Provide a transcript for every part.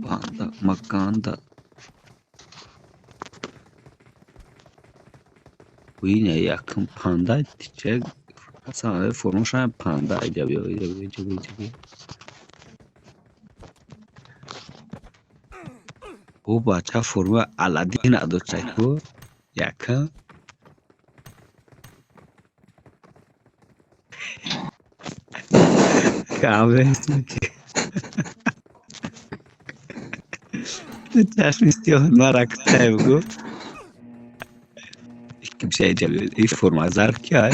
Панда, маканда. Уиня якм панда тиче аса формаша панда иҷа биё иҷа биё иҷа биё иҷа биё. Ӯ бача формаи Аладдин дошта ку якм. Чашми сиёҳ мара кутай бугу. Иккимша иҷа биё ин форма зарф ки ай?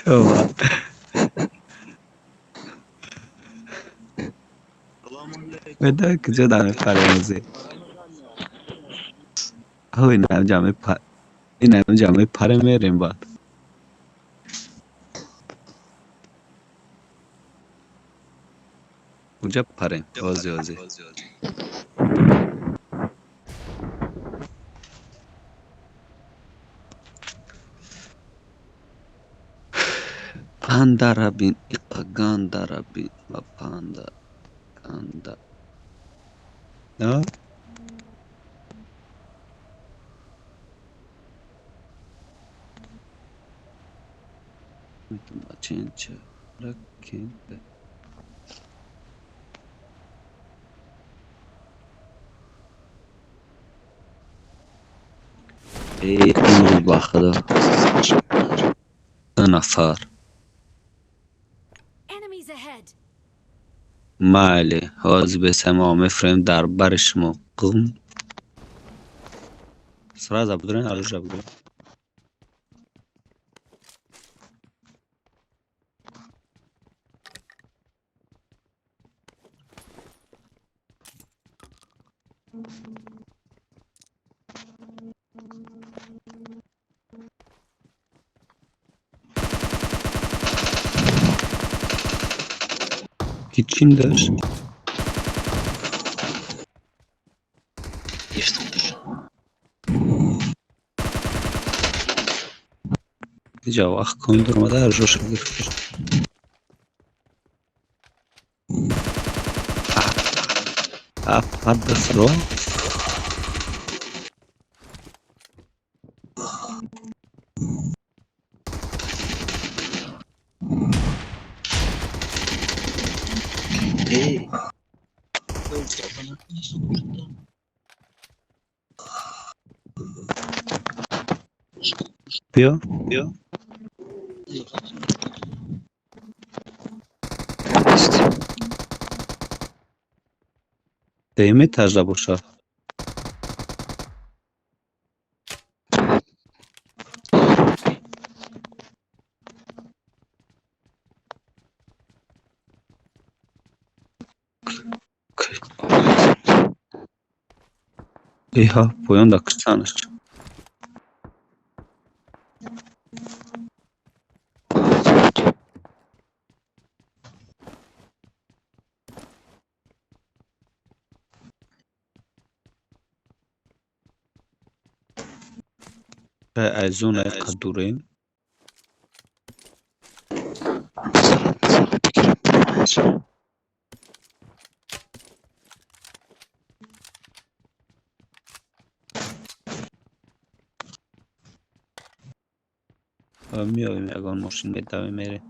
Тоба. Медони куҷо дар мепарем ози? Ҳо инамҷа мепа инамҷа мепарем мерем баъд. Куҷа парем? Ози ози. Пандара бин, иқа гандара бин ва панда ганда. На? Баченча ракенте. Эй, имрӯз ба худо. Ду нафар. Enemies ahead. Майли, ҳозир бесамо мефурем дар бари шумо. Қум. Сразу будурен, оружие бигирем. Ки чин дошт? Иҷа вақт кондор омада аржоша гирифта. А паддасро? Биё. Деюм этажда бошад. Иҳа, поён да киштанаш. Айзон айқа дурем. Меоем ягон мошин медавем мерем.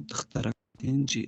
Духтарак тинҷи.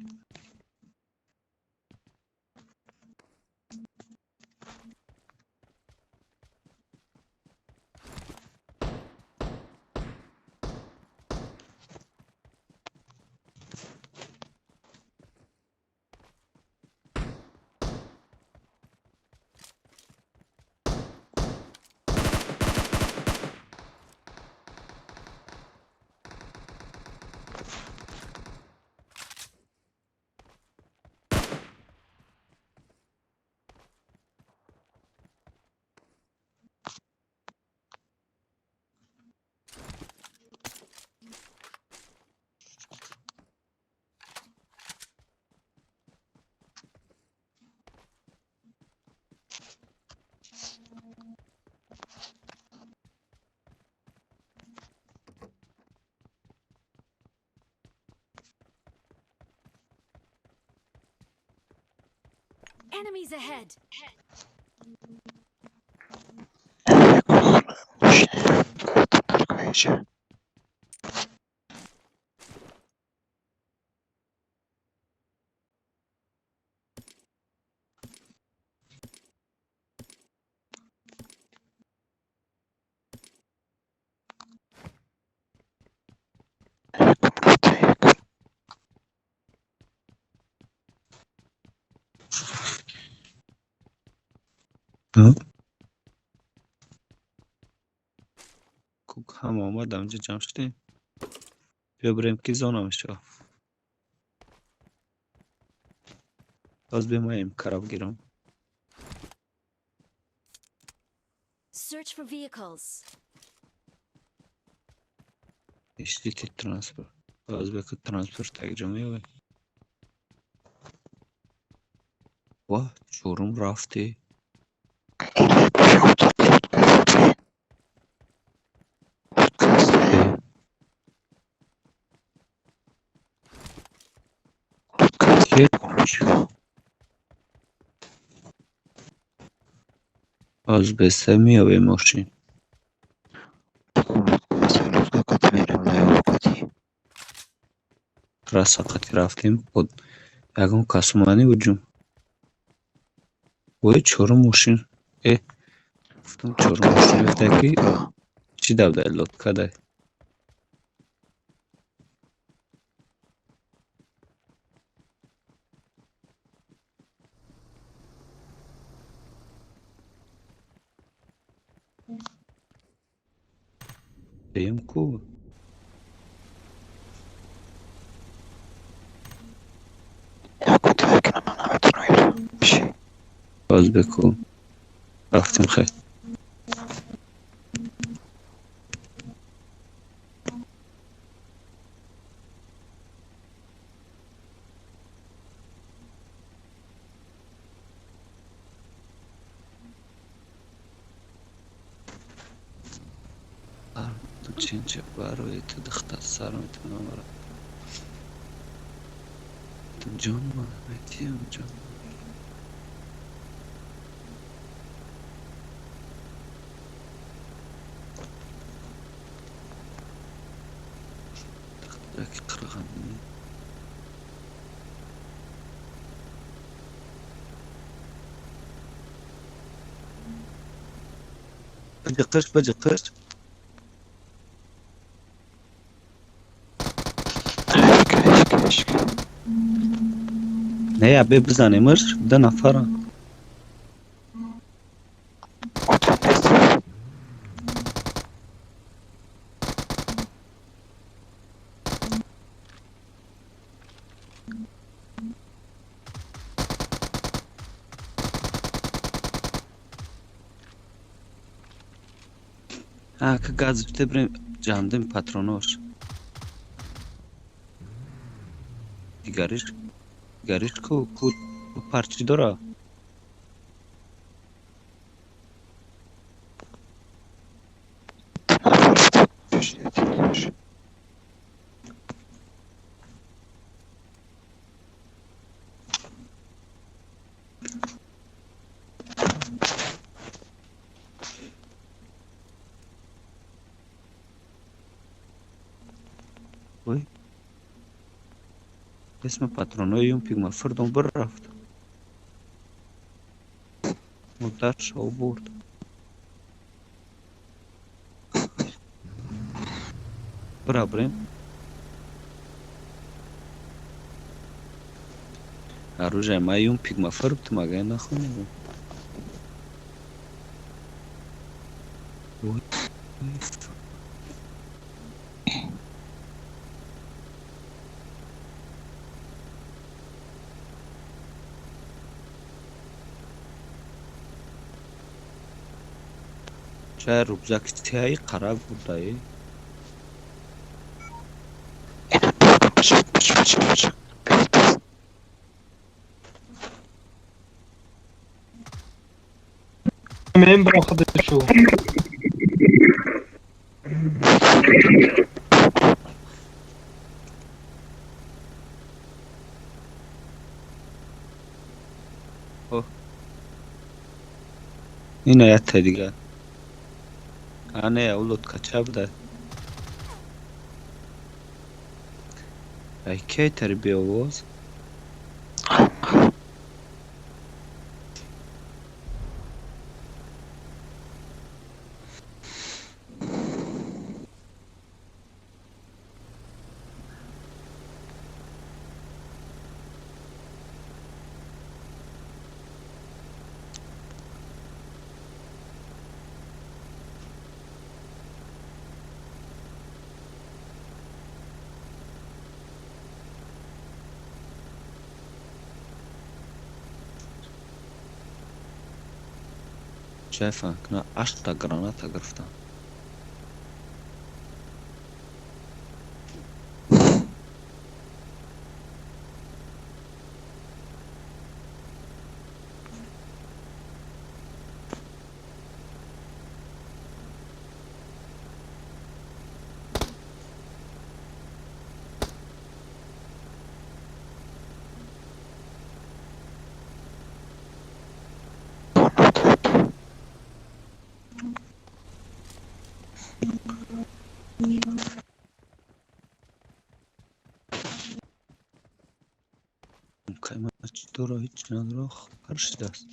Enemies ahead. Ҳама омад, амҷа ҷамъ шудем. Биё бирем, ки зона мешава. Боз бимоем, караб гирам. Search for vehicles. Ищите транспорт. Боз беку транспорт такҷо меёбем. Ва чорум рафтӣ. Боз беса меёбем мошин. Раса қати рафтем, ягон кас омадани ҳуҷум. Вой, чорум мошин. Э, гуфтам, чорум мошин гуфта, ки чӣ давдай, лодка дай. Сеюм ку? Боз беку. Рафтем, хай. Чинча барои ту, духтар, сар метавонам ҷон метиҳам, ҷон. Биҷиқиш, биҷиқиш. Ишка, ишка. Не, я бе бизанемаш, ду нафара. Одам нест. А, ка гази бирем ҷандем патронош. Дигариш, дигариш ку парчи дора? Нафар. Ой. Исми патронои юмпик ма фирдом бирафт. Модаршо бурд. Бира бирем. Оружие ма юмпик ма фирб магай нахонем. Ой. Чай рюкзак чай қара бурдаи. Бачак, бачак, бачак, бачак. Мен худишу. Ина якта дига. А не, у лодка ча буда. Ай кей тари беовоз? Чайфан, на ашта граната гирифтам. Каймачи дора ҳеҷ надора пар шудааст.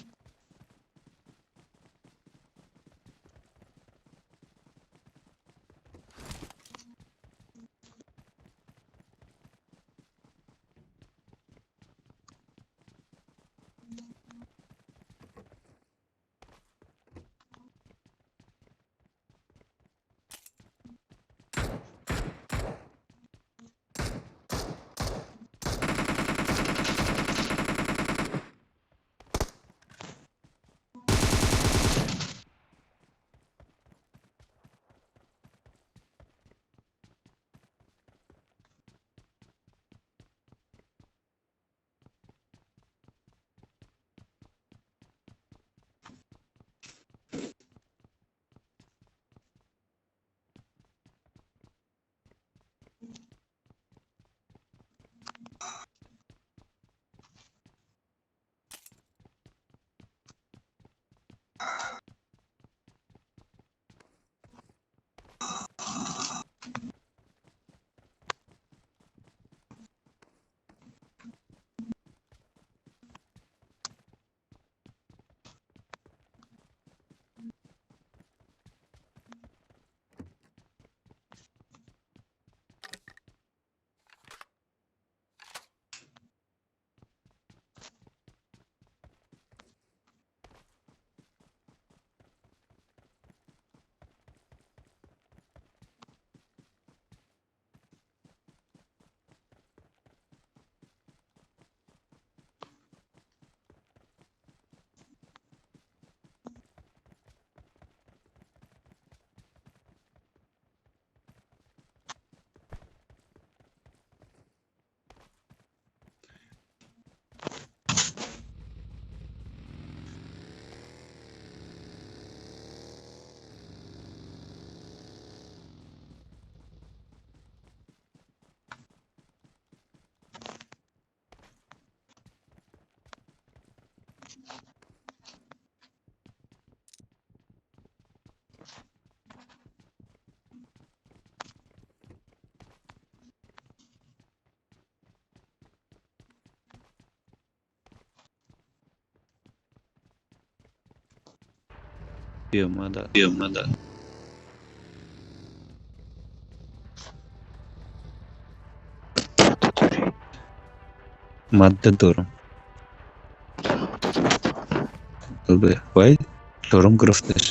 Биёмада. Биёмада. Чанда дорӣ? Мадда дорам. Вай чорум гирифташ.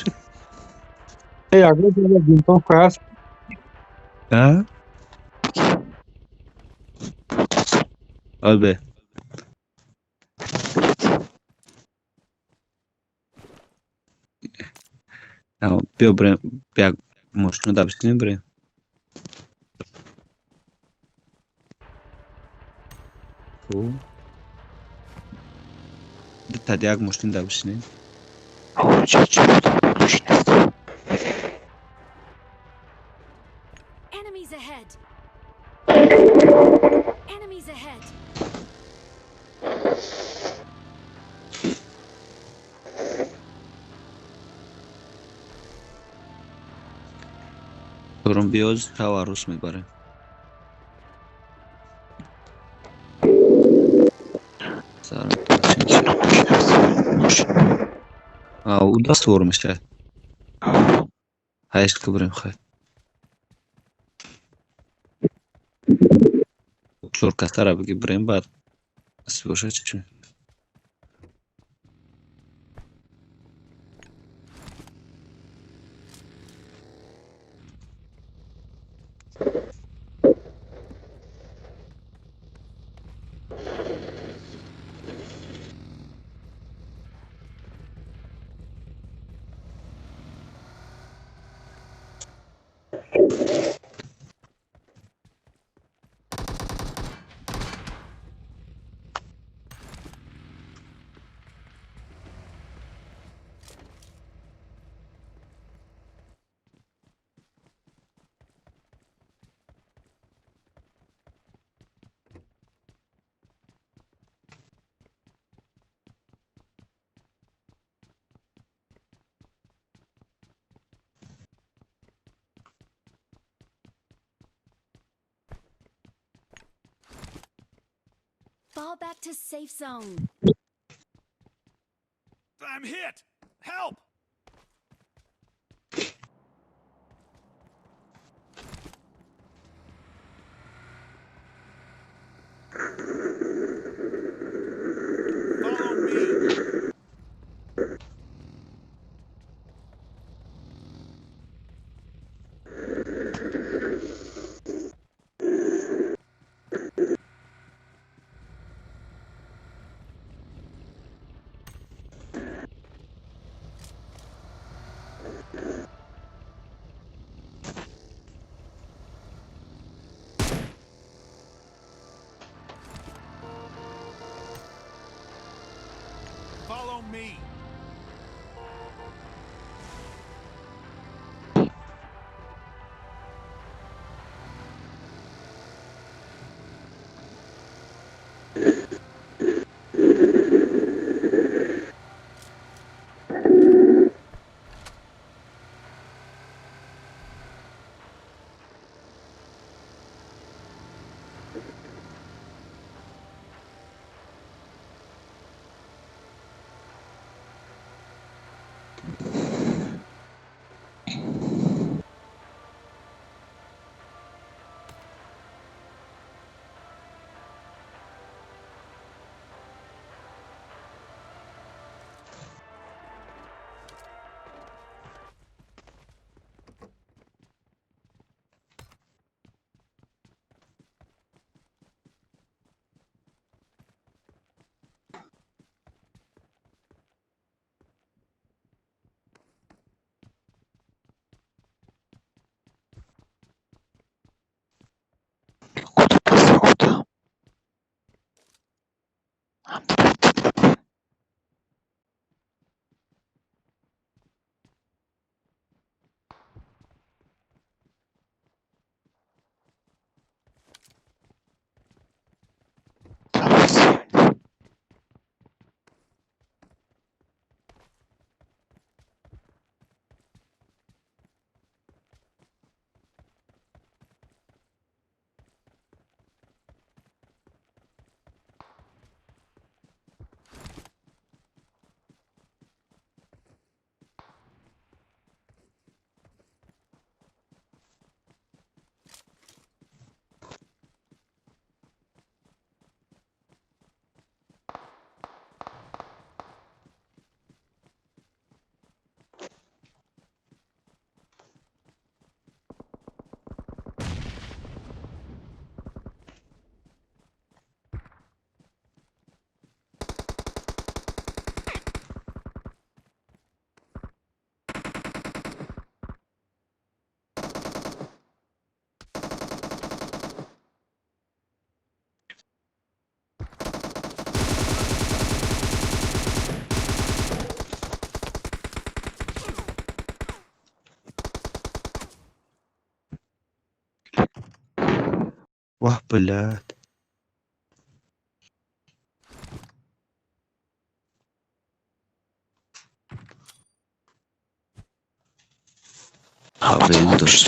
Ягон винтовка ҳаст? А? Албе. Биё бирем, як мошина дабишинем, бирем. Хуб. Дутад як мошин дабишинем. Мошин аст. Enemies ahead. Enemies ahead. Дорум, биёз тав арӯс мебарем. Мошин аст. Мошин. Ӯ даст вор мешавад. Ҳайш ки бирем, хай. Чоркасара биги, бирем, баъд насиб бошад чӣ. Fall back to safe zone. I'm hit! Help! Follow me! Follow me! Ваҳ, блядь. Абен дошт.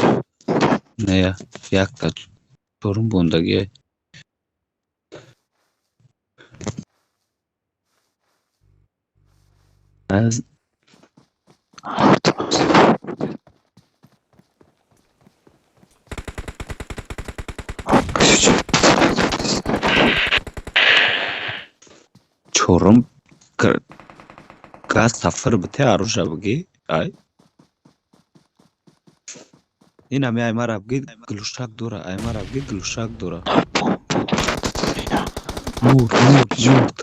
Не, якта чорум бондагие. Аз чорум газ сафар бите аруша бигӣ ай. Ин ами аймара бигӣ глушак дора, аймара бигӣ глушак дора. Мурд, мурд, мурд.